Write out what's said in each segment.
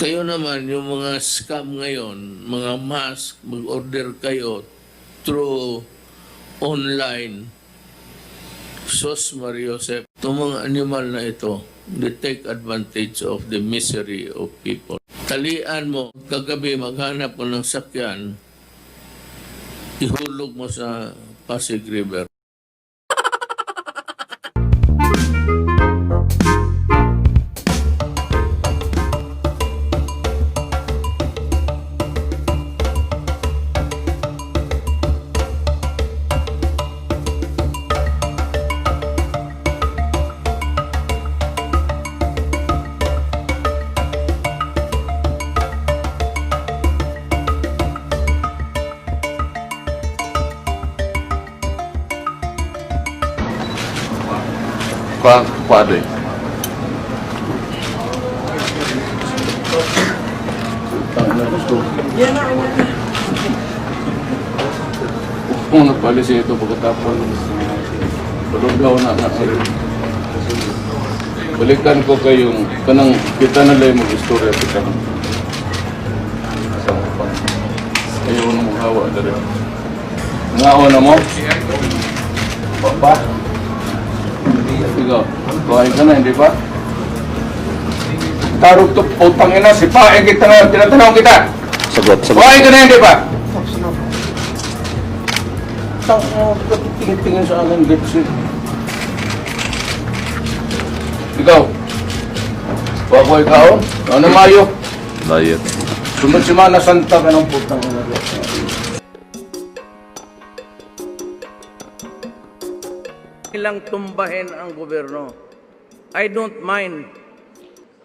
Kayo naman, yung mga scam ngayon, mga mask, mag-order kayo through online. Sos Mariosep, itong mga animal na ito, they take advantage of the misery of people. Talian mo, kagabi maghanap mo ng sakyan, ihulog mo sa Pasig River. Padre. Kung nagpalisi ito pagkatapon, pagkagaw na. Balikan ko kayong kanang kita na lang mag-istorya kita. Ayaw na maghawa na rin. Ngawa na mo? Papa? Ikaw, kuhain ka na, hindi ba? Tarog to, utang ina, sipain kita na, tinatanong kita. Sagot. Kuhain ka na, hindi ba? Tang, tingin sa akin, Gipsy. Ikaw, wako ikaw, ano mayo? Diet. Sunod Semana Santa ka ng putang ina. Ilang tumbahin ang gobyerno. I don't mind.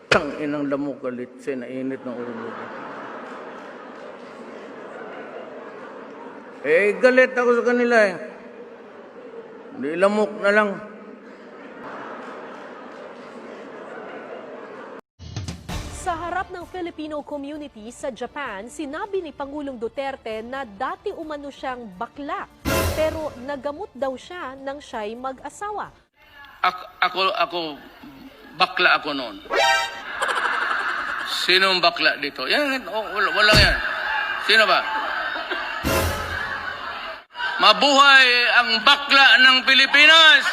Tang inang lamok galit sa nainit ng ulo. Galit ako sa kanila eh. Hindi lamok na lang. Sa harap ng Filipino community sa Japan, sinabi ni Pangulong Duterte na dati umano siyang bakla, pero nagamot daw siya nang siya'y mag-asawa. Ako, bakla ako noon. Sinong bakla dito? Yan, walang yan. Sino ba? Mabuhay ang bakla ng Pilipinas!